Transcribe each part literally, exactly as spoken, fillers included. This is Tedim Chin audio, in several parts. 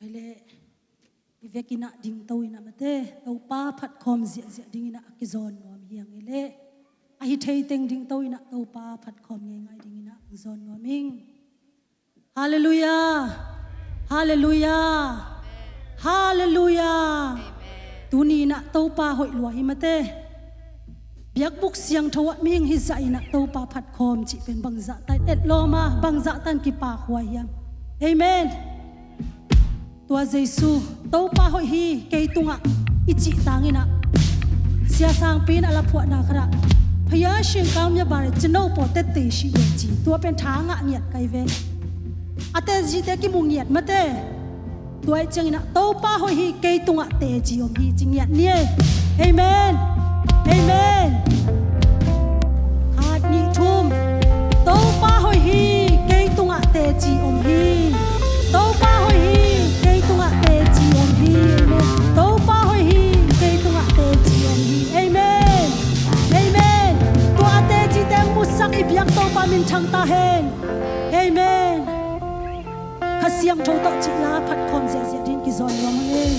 Ei leh i vekin ah dingto in ah mate, Topa phatkhawm ziahziah dingin ah a kizawn nuam hi hang ei leh. A hi thei teng dingto in ah Topa phatkhawm ngeingai dingin ah hong zawn nuam ing. Halleluiah. Halleluiah. Halleluiah. Tuni in ah Topa hoih lua hi mate. Biakbuk siangtho ah mihing hi zah in ah Topa phatkhawm cih pen bangzah tan etlawm a, bangzah tan kipak huai hiam? Amen. Tua Jesu, Topa hoih hi kei tungah i cih tangin ah, Sia Sangpi in a laphuahna khatah, พระเยซู เขาเนี่ย bare cino po tette shi ye ci. Tua pen tha ngah ngiat kai ve. A tezite kimu ngiat mate. Tua ih ciangin ah Topa hoih hi kei tungah teci om hi ci ngiat ni ei. Amen. Amen. Khat, nih, thum. Topa hoih hi kei tungah teci om hi. Topa hoih hi kei tungah teci om hi. Amen. Topa hoih hi kei tungah teci om hi. Amen. Amen. Tua a tecite musak i biak Topa minthang ta hen. Amen. Kha Siangtho tawh cih la phatkhawm ziahziah dingin kizawn nuam hang ei.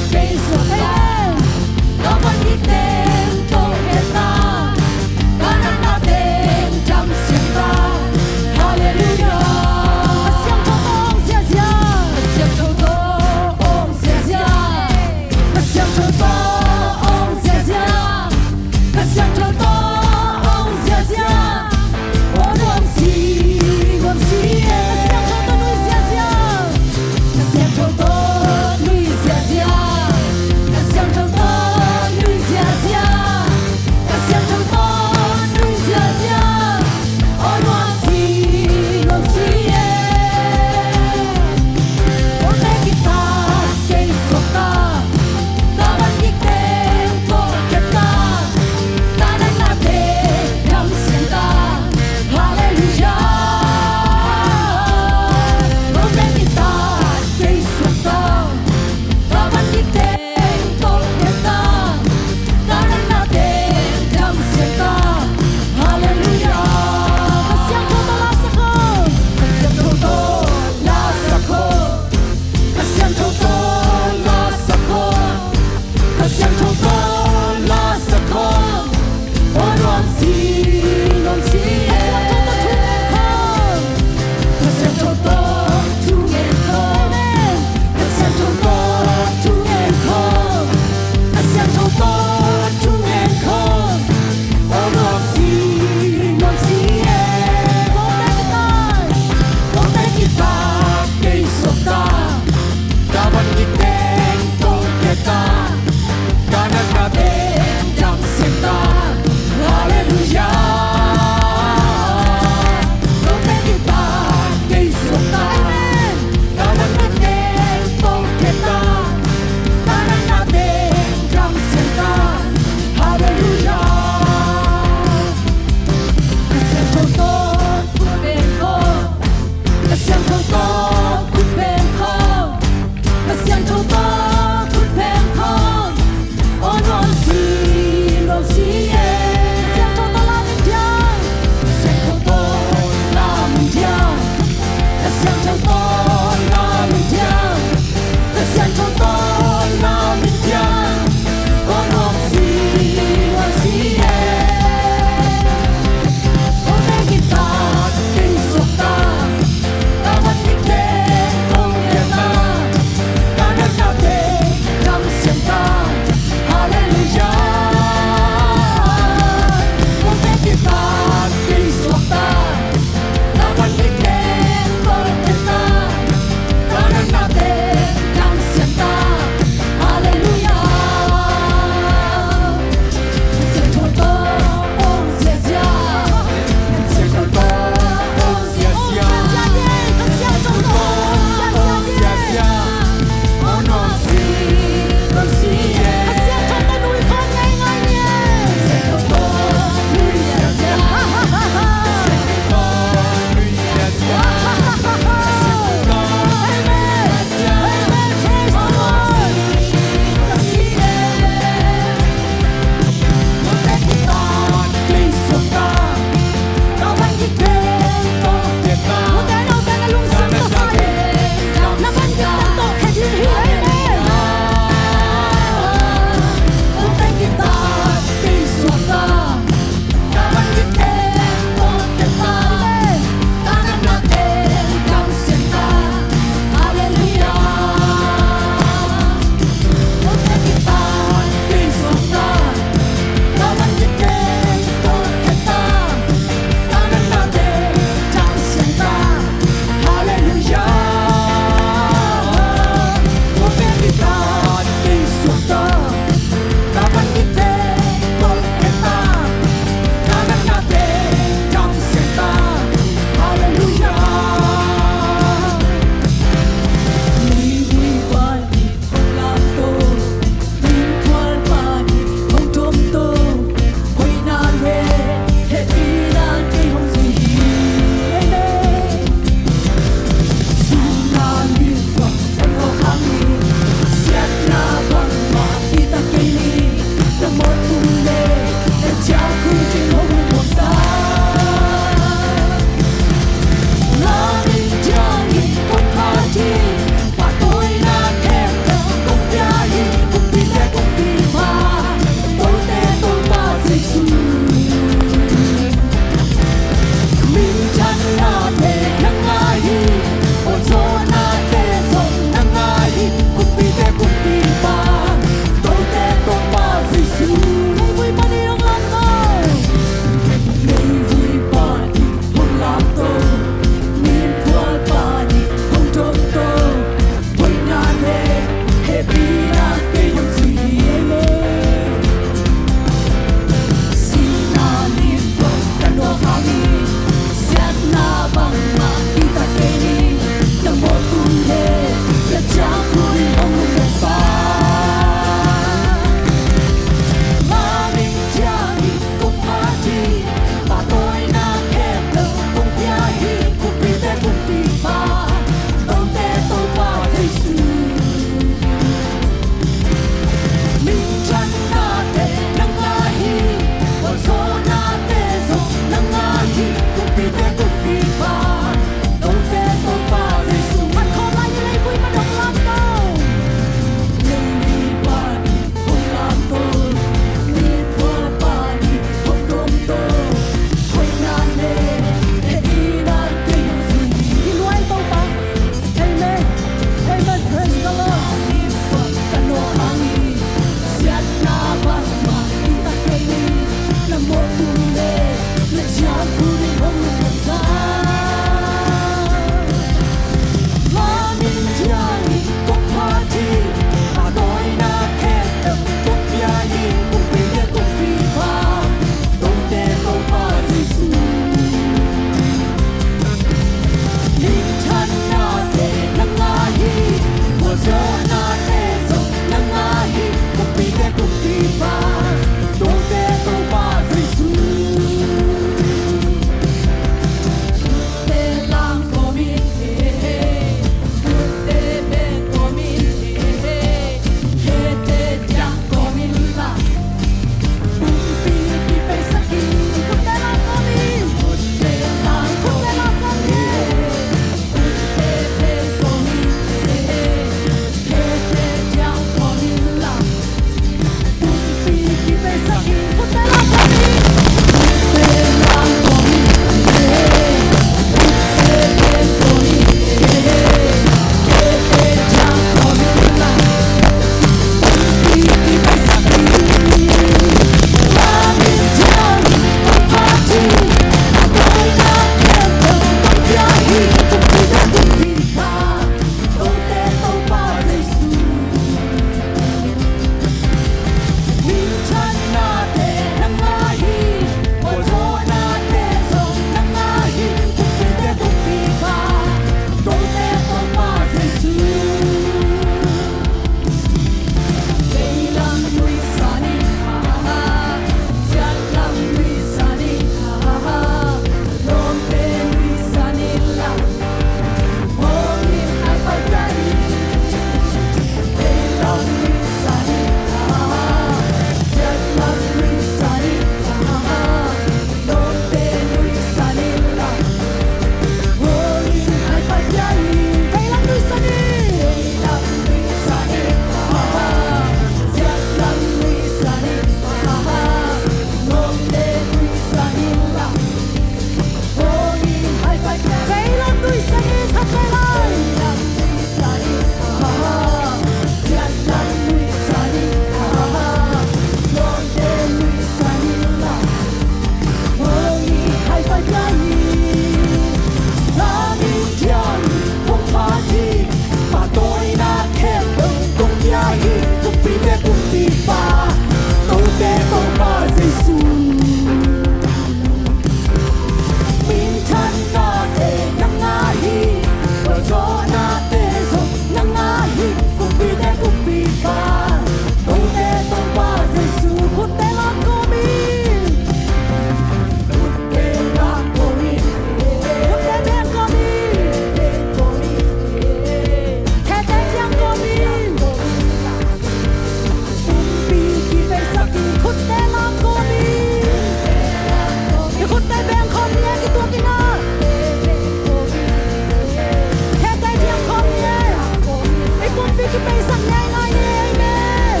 Amen.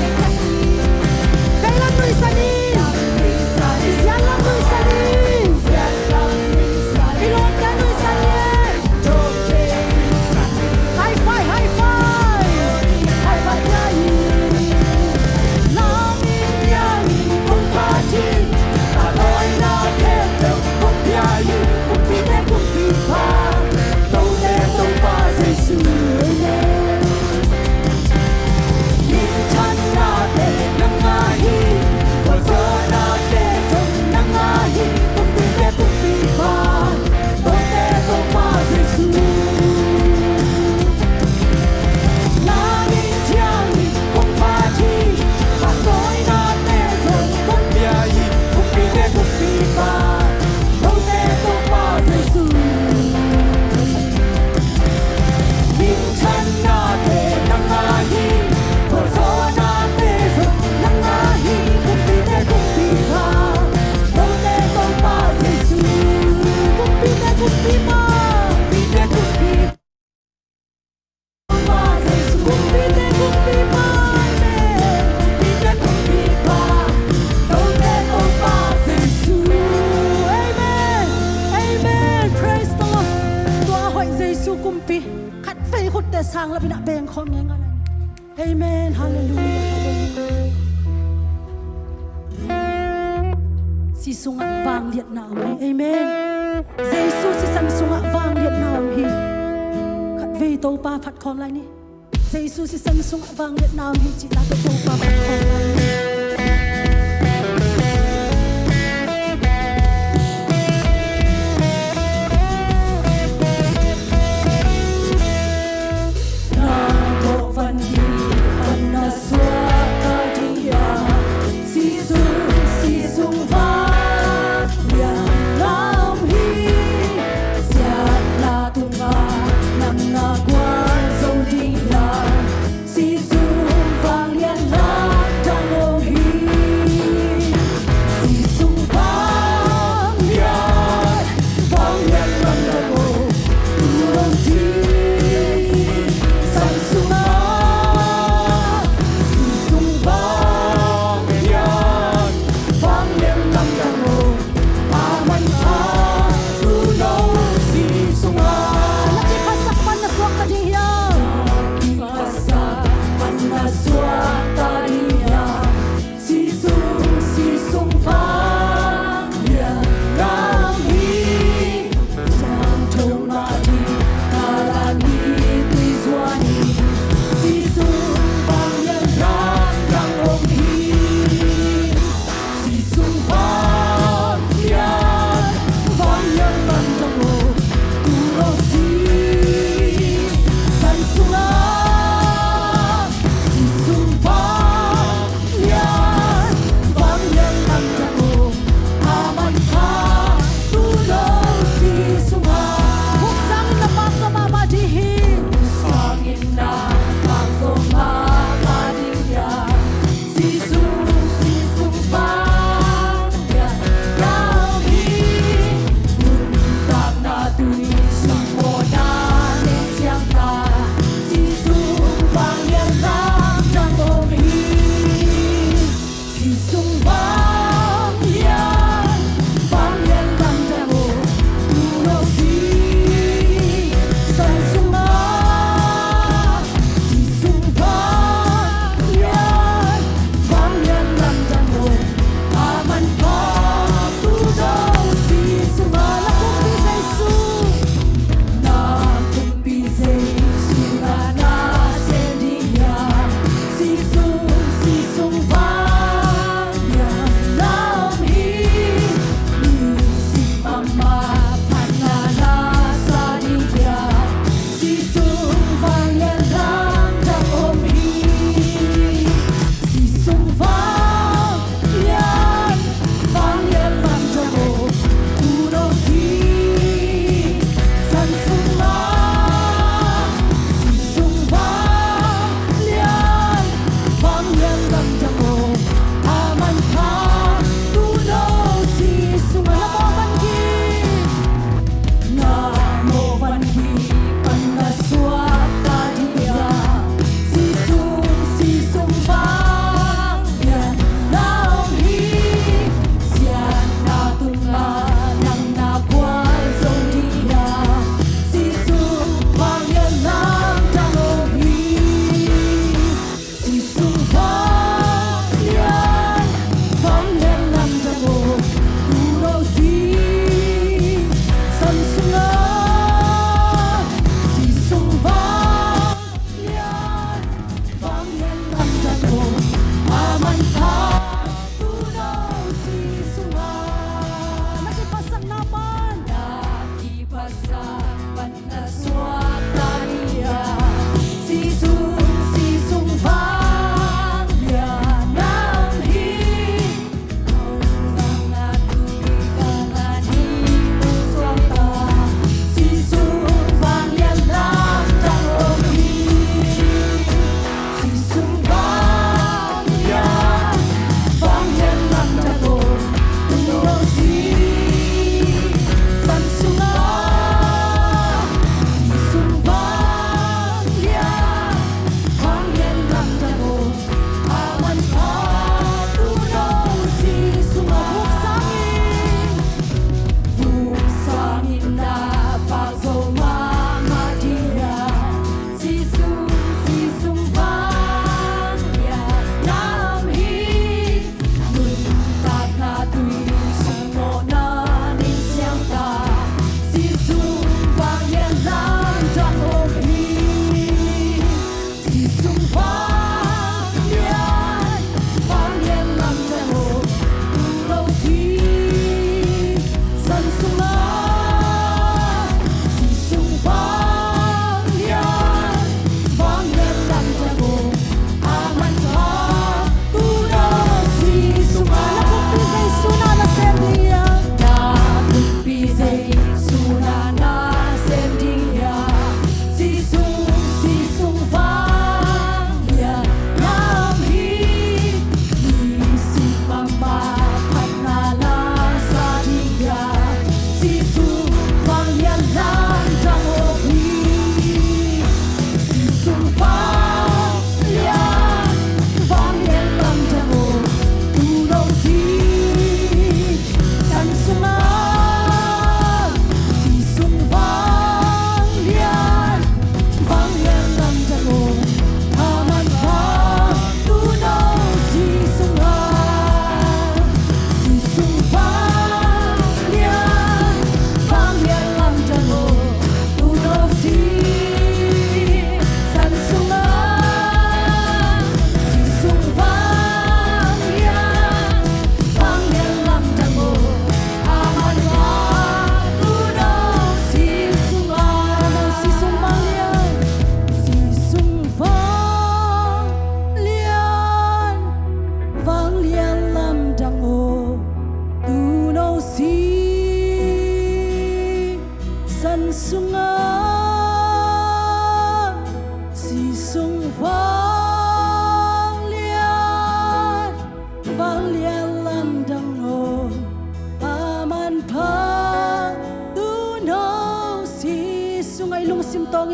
Veilam nuihsan in. Siatlam nuihsan in. I lawmte nuihsan in. High five, high five. High five, yeah. Amen. Amen. Praise the Lord. Tua hoih Jesu kumpi. Khatvei khutte sang lapin a beng khawm ngeingai lai. Amen. Hallelujah. Hallelujah. Si sungah vangliatna om hi. Amen. Jesu sisan sungah vangliatna om hi. Khatvei Topa phat khawm lai ni. Jesu sisan sungah vangliatna om hi cih la tawh Topa phat khawm lai ni.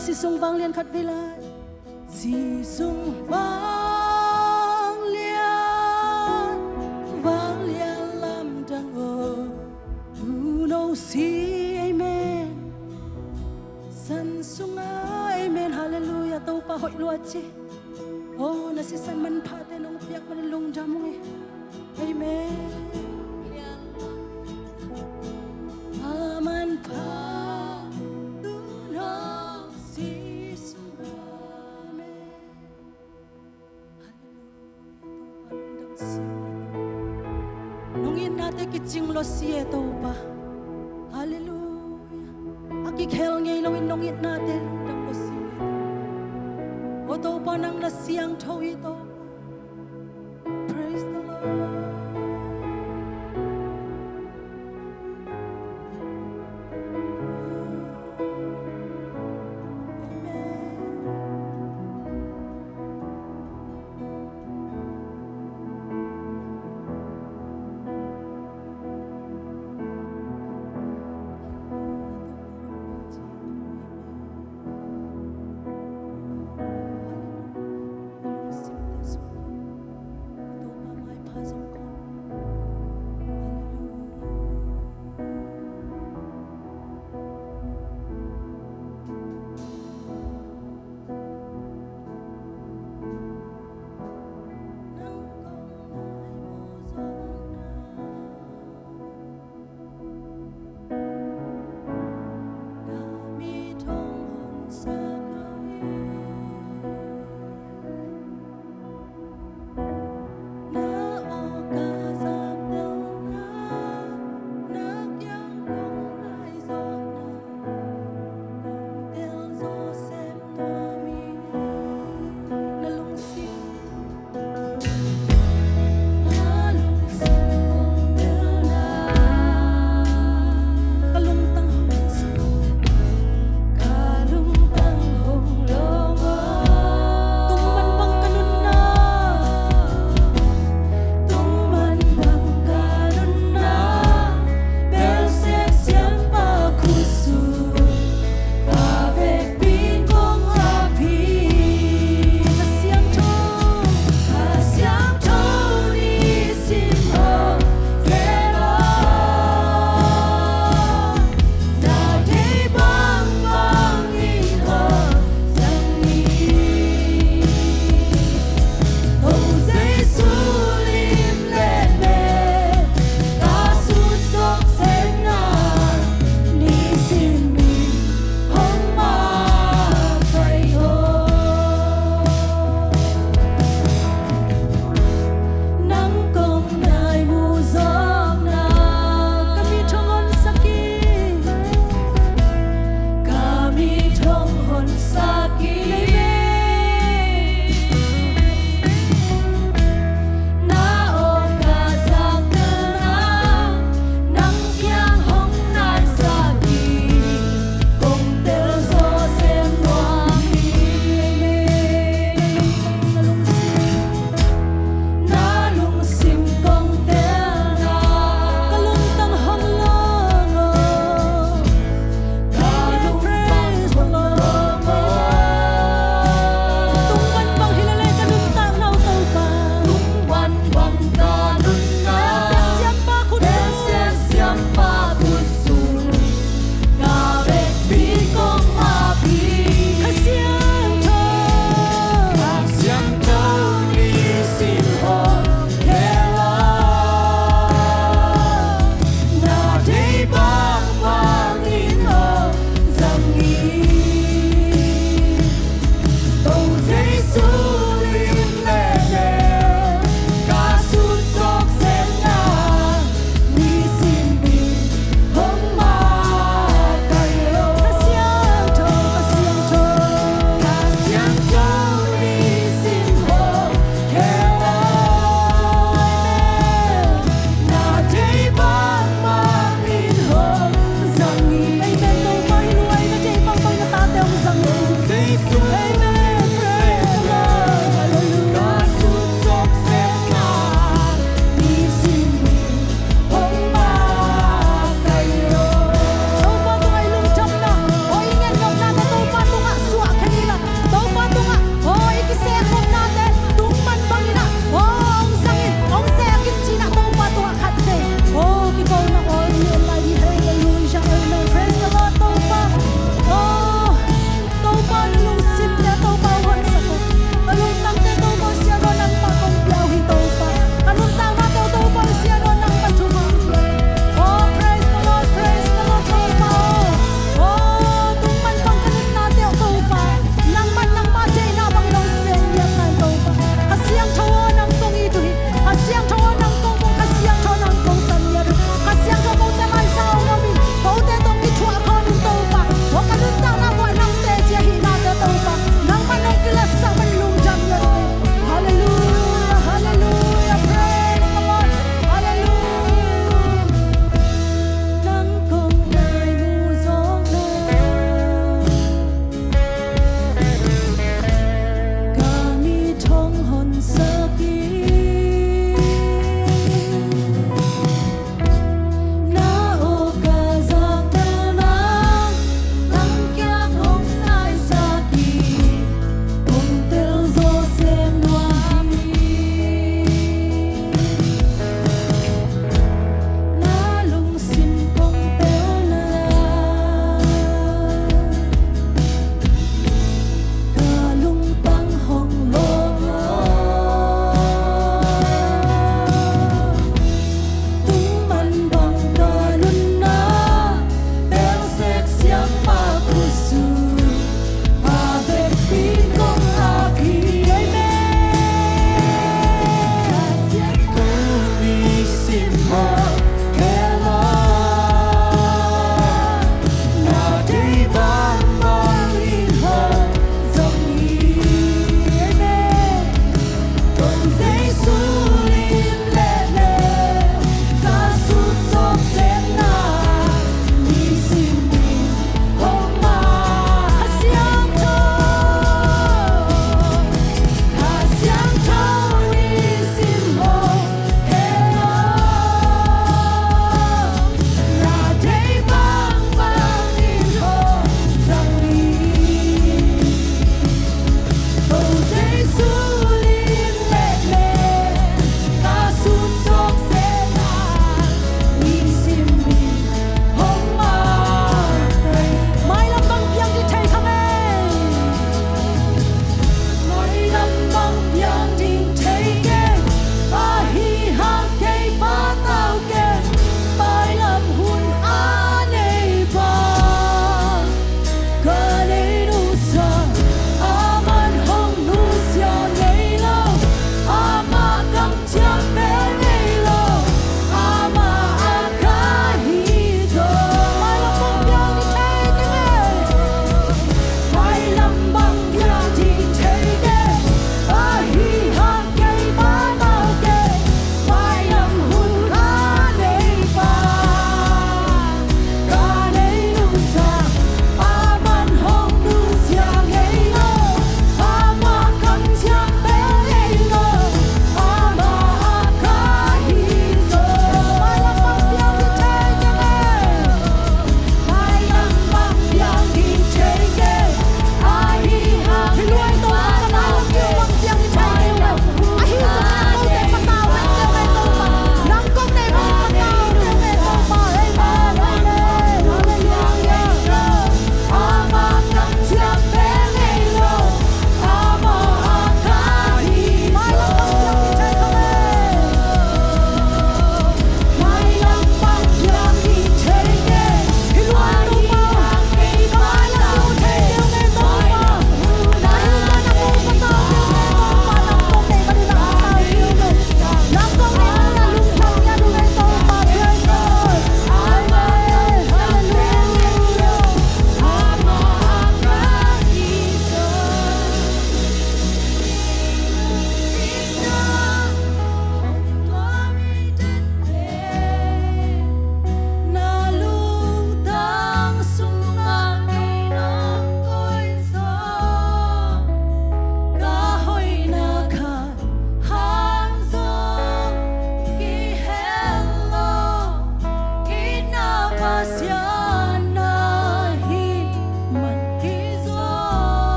Zi sung vanglian khat vei lai. Zi sung vanglian, vanglian lamdang aw, tuno si, amen. San sunga, amen, halleluiah. Topa hoih lua ci. Oh, na sisan manphate nong piak manin lungdam ung e. Amen. A manpha tuno si sung, amen. Halleluiah. Topa lungdam si. Nong itnate kicing lo si e Topa. Halleluiah. A kikhel ngei loin nong itnate lungdam lo si e Topa. O Topa nang na siangtho hi Topa. Praise the Lord. Amen.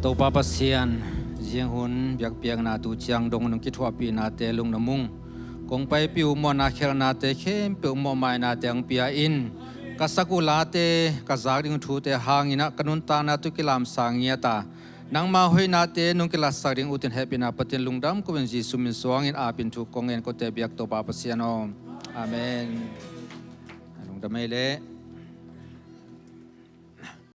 Topa Pasian, zinghun biakpiakna tu ciang dong nung kithuahpihnate lungnuam ung. Kong paipih uh mawhna khialhnate khempeuh mawhmainate hong pia in. Ka sak uh late, ka zak ding uh thute hangin ah ka nuntakna tu kilamsang ngiat a, nangma hoihnate nung kilatsak ding utin hehpihna Pasian lungdam ko in Jesuh min suangin apin thu kong ngen kote biak Topa Pasian aw. Amen. Lungdam ei leh.